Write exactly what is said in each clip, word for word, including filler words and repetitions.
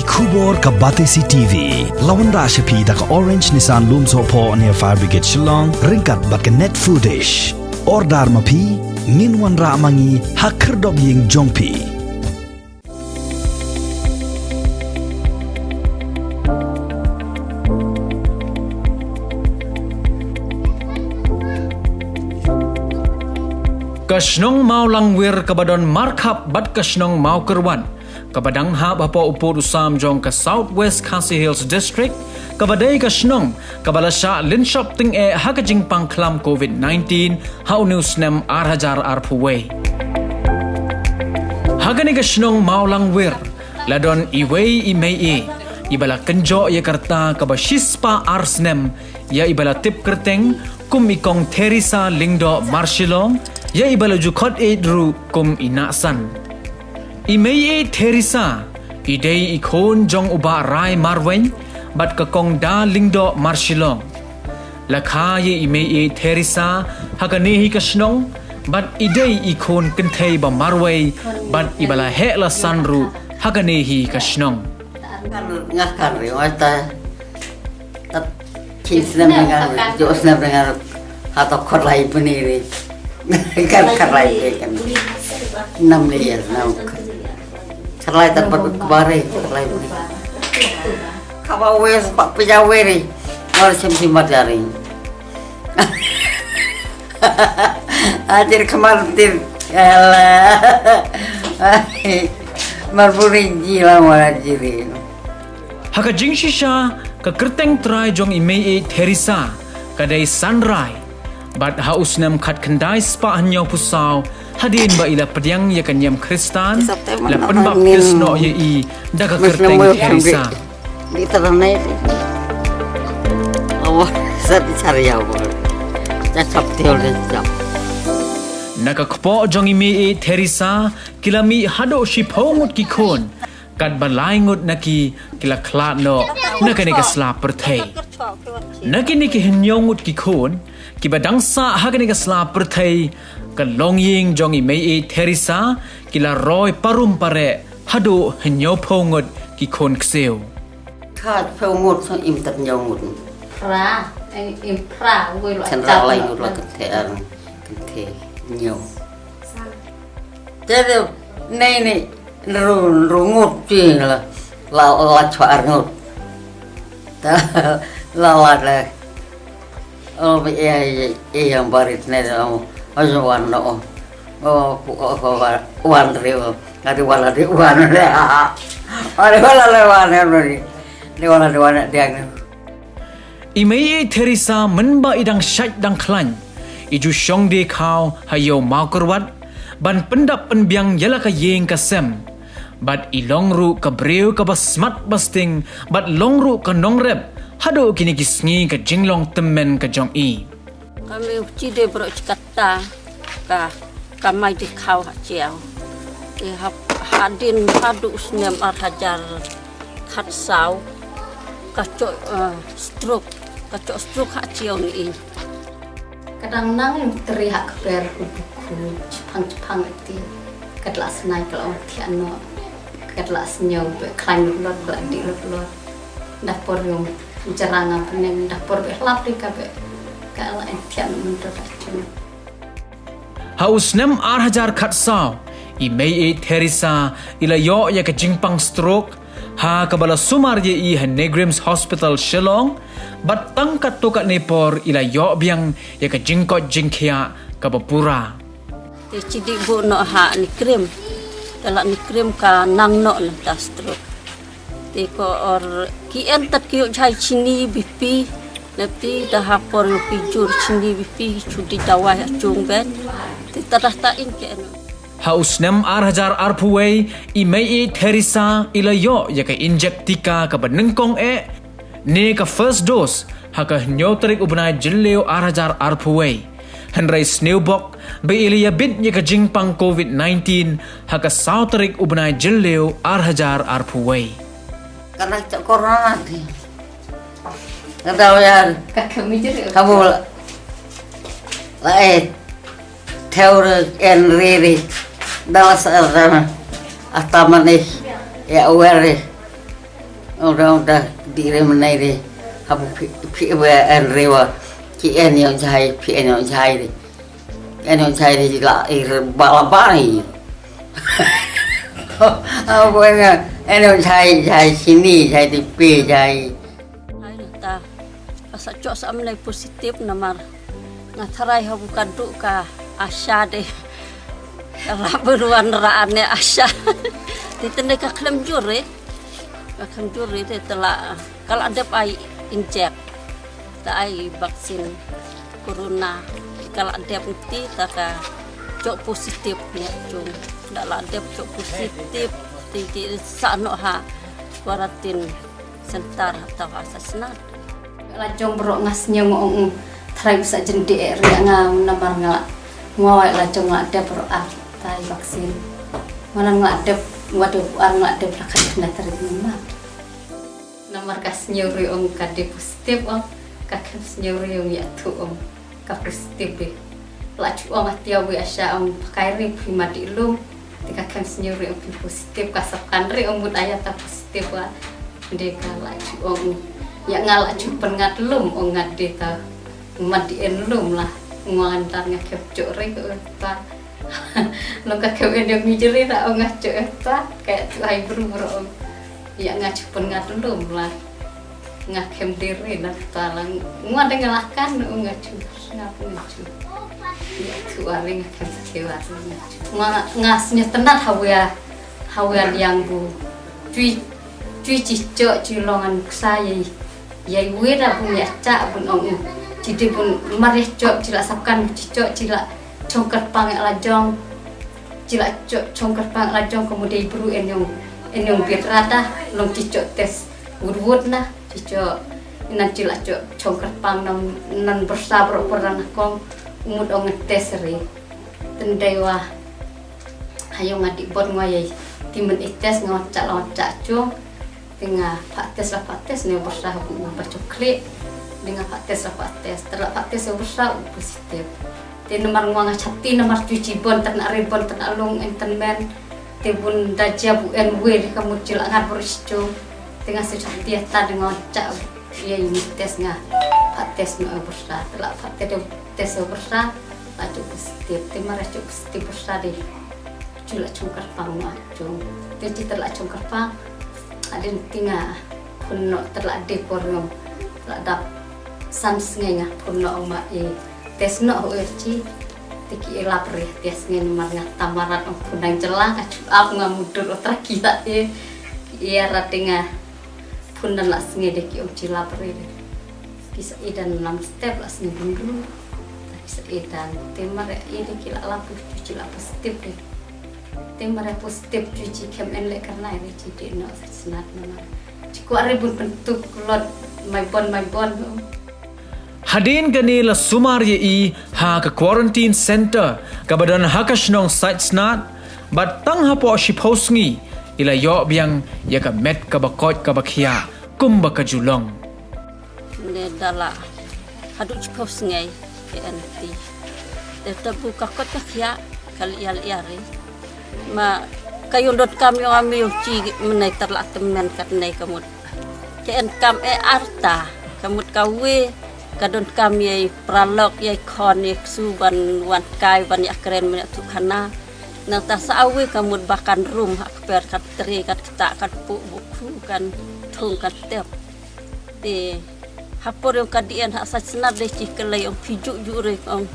Khubor ka Batesi T V la wanrah sha phi da ka Orange Nissan Lumsohphoh near Fire Brigade Shillong, ryngkat bad ka Net Foodish. Order ma phi, ngin wanrah ma ngi ha khyrdop ïing jong phi. Ka shnong Mawlangwir kaba don markhap bad ka shnong Mawkyrwat, kaba dang hap hapoh u pud u sam jong ka South West Khasi Hills District, kaba dei ka shnong kaba la shah lynshop tyngeh ha ka jingpang khlam covid nineteen ha une u snem ar hajar arphew wei. Ha kane ka shnong Mawlangwir la don iwei i mei-ïeit iba la kynjoh ïa ka rta kaba shispah ar snem ïa iba la tip kyrteng kum i Kong Theresa Lyngdoh Marshillong, ïa iba la ju khot ïeit ruh kum i Nahsan. I mei-ïeit Theresa i dei i khun jong u Bah Rai Marwein bad ka Kong Da Lyngdoh Marshillong. La kha ïa i mei-ïeit Theresa ha kane hi ka shnong bad i dei i khun kynthei ba marwei bad iba la heh la san ruh ha kane hi ka shnong. Nga kan ri oi ta. Tat chin snem nga ri jo snem nga ri. Hato kholai puni ri. Kan kholai pe kan. Nam ni ya nam. Kholai ta pat bare kholai puni. Kaba wes pa pija weri. Mar sem si mat jari. Atir khamar tir. Alah. Mar buri ji la mara jiri. Ha ka jingshisha ka kyrteng trai jong i mei-ïeit Theresa ka dei Sanrai. Bad ha u snem khatkhyndai spah hynñiewphew saw hadien ba i la pdiang ïa ka niam Khristan la pynbaptis noh ïa i da ka kyrteng Theresa. Di tara nai di. Awa sat di sar ya wa. Cakap tiol di cakap. Na ka kpoh jong i mei-ïeit Theresa ki la mih haduh shiphew ngut ki khun. Katba lai ngut na ki ki la khlad noh na kane ka sla pyrthei. Na kine ki hynñiew ngut ki khun kiba dang sah ha kane ka sla pyrthei, ka longïing jong i mei-ïeit Theresa ki la roi parum pareh haduh hynñiewphew ngut ki khun ksiew. Khat phew ngut sa im tat hynñiew ngut. Phra, eh, im phra, wei lo. Chandra lai ngut la kynthei ar kynthei hynñiew. Te de nei nei. Ru, ru ngut ti la, la, la chwa ar ngut. Ta, la, la, la. Oh, e, e, e, yang barit ne, oh, oh, wan, oh. Oh, ku, oh, oh, wan, wan, ri, oh. Ngati wala, ri, wan, ri, ah, ah. Wan, wala, le, wan, ri. Ri, wala, ri, wan, ri, ri. I mei-ïeit Theresa mynba i dang shait dang khlaiñ, i ju shong die khaw ha ïew Mawkyrwat ban pyndap pynbiang ïa la ka ïing ka sem. Bad i long ruh ka briew kaba smat ba sting bad long ruh ka nongrep haduh kine ki sngi ka jinglong tymmen ka jong i. Ka mei u chi de bro chi kata ka, ka mai die khaw ha chiaw. Te hap hadien haduh snem ar hajar khatsaw ka choh, eh, stroke, ka choh stroke ha chiaw ni i. Ka dang nang im tri ha kper u bukhu chipang chipang ti. Ka tla snai ka la ong thiah noh. Ka tla sngew be khlaiñ lut lot ba di lut lot. Da por yong jarang apa nem da por be hlap di ka be. Ka la en thiah noh mynta ka chung. Ha u snem ar hajar khatsaw, i mei-ïeit Theresa i la ïoh ïa ka jingpang stroke, ha kaba la sumar ïa i ha NEIGRIHMS Hospital Shillong, bad tang katto katne por i la ïoh biang ïa ka jingkoit jingkhiah kaba pura. Te chi dih buh noh ha NEIGRIHMS. Te la NEIGRIHMS ka nang noh na ta stroke. Te ko or ki en tat ki ïoh jhai chini B P. Lep ti da ha por ïoh ki jur chini B P chu dih dawai ha chung ben. Te ta dah ta in ke en. Ha u snem ar hajar arphew wei, i mei-ïeit Theresa i la ïoh ïa ka injek tika kaba nyngkong eh, ne ka first dose, ha ka hynñiew tarik u bnai Jylliew ar hajar arphew wei. Hynrei sniewbok ba i la ïabit ïa ka jingpang covid nineteen ha ka saw tarik u bnai Jylliew ar hajar arphew wei. Ka dang chak corona ti. Ka dau ïa. Ka kami jeri. Kamu la, la eh. Thew re en re re. Dala sa ra. Ataman eh. Ya aware. Ora ora dire menai re. Habu pi pi wa en rewa. Ki en yo jai pi en yo jai re. En yo jai re la ir bala bari. Abu en en yo jai jai sini jai di pi jai. Hai ta. Asa chok sa amlai positif namar. Nga tharai habu ka duk ka Asha de. Ka la beruan ra ane Asha. Ti tende ka khlem jur re. Ka khlem jur re te tela ka la dep ai injek. Ta ai vaksin corona. Ka la dep ti ta ka chok positif ne chung. Da la dep chok positif ti ti sa no ha quarantine center ha ta ha sa snat. La jong bro nga sñiaw nga ong trai u sa jendih eh ri nga namar nga la ngwa la jong nga dep bro ah tai vaksin. Mana nga dep wa dep ar nga dep la khat na trai ni ma. Namar ka sñiaw ri ong ka de positif ong ka khem sñiaw ri ong ya tu ong ka positif de. La chu ong atia wi Asha ong pakai ri phi ma di lum. Te ka khem sñiaw ri ong phi positif ka sap kan ri ong mut aya ta positif wa. De ka la chu ong ya nga la chu pyngat lum ong ngat de ta mat di en lum la ngwan tar nga khem chok ri ko ta. Long ka khem en de mi jeri ta ong nga chok ta ka tu ai bru bru ong ya nga chu pyngat lum la. Nga khem diri na ta la ngwa de nga la kan ong nga chu nga pun nga chu. Ya tu ari nga khem sa kewa tu nga chu. Nga nga sñiaw tnat hawia hawia liang bu. Chui chui chi chok chi long an ksa yai yai wira bun ya cha bun ong. Chi de bun mar ya chok chi la sap kan chi chok chi la chong kyrpang la jong. Chi la chok chong kyrpang la jong ka mudei bru en yong en yong bit rata long chi chok tes wut wut na. Chi cho nan chi la cho chong kyrpang nan nan bersa bro perang kong umut ong tes ri. Tendai wa hayong ngadi bot ngwa yai timen i tes ngon cha lon cha chung. Tinga pa tes la pa tes ne bersa bu ba choklit. Dinga pa tes la pa tes terla pa tes bersa u positif. Te namar ngwa nga chati namar cuci bon tan are bon tan alung entertainment. Te bun da jia bu en we de kamu chila ngat bro sicho. Te nga se chati ta de ngon cha ye ini tes nga. Pat tes no bersa. Tela pat te de tes bersa. La chu positif. Te mara chu positif bersa de. Chu la chung kyrpang ma chung. Te chi tela chung kyrpang. Adin tinga pun no tela de por ngom. Tela dap san sngai nga pun no ma e. Tes no ho er chi. Te ki elap re tes ngen mar nga tamarat ong pun dang jela ka chu ap nga mudur otra kita e. Ia ratinga pun dan la snge de ki ong chi lap re de. Ki sa idan lam step la snge bundru. Ki sa idan te mar e de ki la lap chu chi la positif de. Te mar e positif chu chi kem en le karnai re chi de no sa snat no mar. Chi ko are bun pentuk lot mai bon mai bon. Hadien kane la sumar ïa i ha ka quarantine center kaba don ha ka shnong Saitsnat bad tang hapoh shiphew sngi i la ïoh biang ïa ka met kaba koit kaba khiah kumba ka ju long. Ne da la haduh shiphew sngi ka en ti. Te tabu ka koit ka khiah ka liar liar ri. Ma ka ïong donkam ïong ami ïong chi mynne tar la tymmen katne ka mut. Ka en kam e arta ka mut ka we ka donkam ïa i pralok ïa i khon ïa i ksu ban wan kai ban ïa kren mynne tu khana. Nangta sa awe ka mut ba kan rum ha kper kan tre kan kta kan pu buku kan thung kan tep. Te ha por ïong ka dien ha Saitsnat de chi ka lei ong phi ju ju re ong.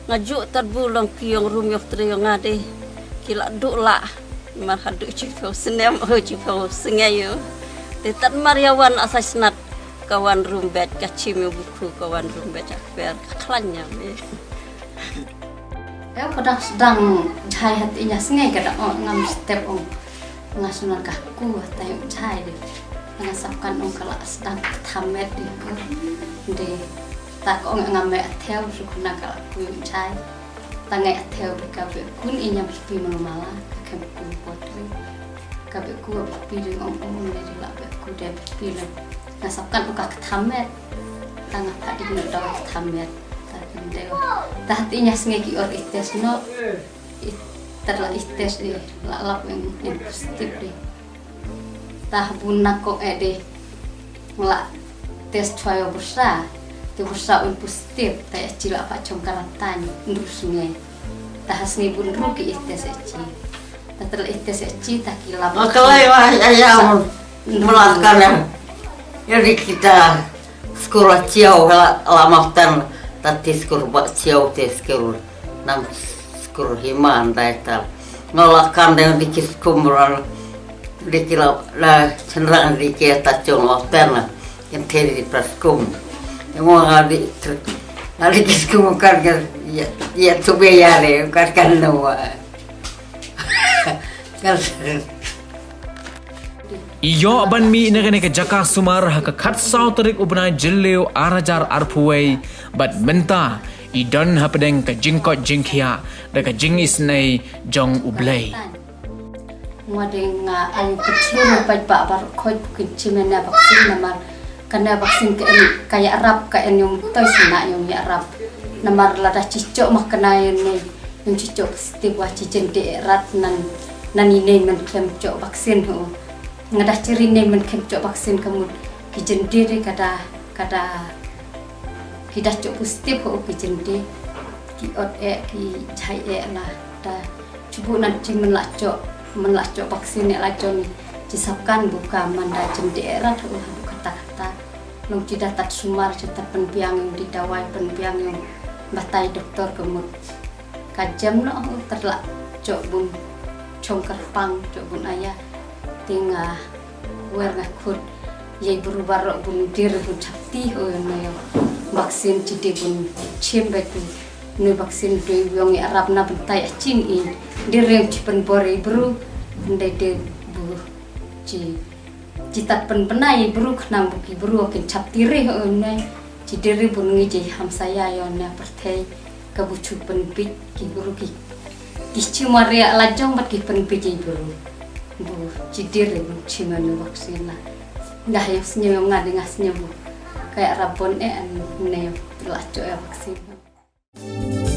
Nga ju tar bu long phi ïong rum ïong tre ïong nga de. Ki la du la. Mar haduh chiphew snem o chiphew sngi ïong. Te tat mar ïa wan ha Saitsnat ka wan rum bet ka chim ïong buku ka wan rum bet ha kper ka khlaiñ ïa me. Ïa ka dang sdang jhai hat inya sngi ka dang ong ngam step ong. Nga shu nang ka ku ha ta ïoh chai de. Nga sap kan ong ka la sdang ka thamet de ku. De ta ka ong nga me atheu shu ku nang ka la ku ïoh chai. Ta ngai atheu de ka be kun inya pipi mano mala ka kem ku pot. Ka be ku pipi de ong ong de la be ku de pipi le. Nga sap kan ong ka thamet. Ta nga pha de na da ka thamet. Ta ken de. Ta hat inya sngi ki or ites no. Tar la i test de la lap eng en positif de. Tah bun na ko e de. Nga la test chwa ïa u byrsa, te u byrsa un positive, te achi la pat chong karantine hynriew sngi. Te ha sngi bun ruh ki ïa test achi. Te te la ïa test achi, te ki la. Akalai wa ya ya. Sa- Melaka na. Ya di kita skul achiau la la maftan, tati skul ba chiau te skul nam skul himan dai tal. Ngala kan deng di ki skum ral di ki la la chenrang di ki ta chong oten la. Yang teri di praskum. Yang ngala di ter- ngala di ki skum kan kan ya ya tu be ya re kan kan no wa. Kan I ïoh ban mih na kane ka jaka sumar ha ka khatsaw tarik u bnai Jylliew ar hajar arphew wei bad mynta i don hapdeng ka jingkoit jingkhiah da ka jingisynei jong U Blei. Nga dei nga ai pyrthie na paj ba bar khoj kin chimena vaccine namar kana vaccine ka en ka ya rap ka en yung toy sina yung ya rap namar lada chichok mah kana yung ne yung chichok positive wa chichen de rat nan nan ine men kem chok vaccine ho. Nga da chiri ne men kem chok vaccine ka mut ki jende de kada kada ki da chok positive ho ki jende ki ot e ki jai e la da chubu nan chi men la chok men la chok vaccine e la chon chi sapkan buka man da jende e rat ho bu kata kata. Long chi da tat sumar chi tat penbiang yung di dawai penbiang yung batai doktor ka mut ka jem no ho tat la chok bun chong karpang chok bun aya ting ah wer nga khut yei bru barok bun dir bun chapti ho no yo vaccine chi di bun chim ba tu no vaccine dui yong ya rap na bentai aching i dir yang chi pen bor i bru ndai de bu chi chi tat pen bena i bru khnang bu ki bru kin chapti re ho no chi dir bun ngi chi hamsaya yo na perthei ka bu chu pen bit ki bru ki ki chi maria la jong bat ki pen bit i bru bu chi dir bun chi manu vaccine la. Dah yang senyum yang ngade ngas senyum bu kayak rabon e an ne la cho ya vaccine.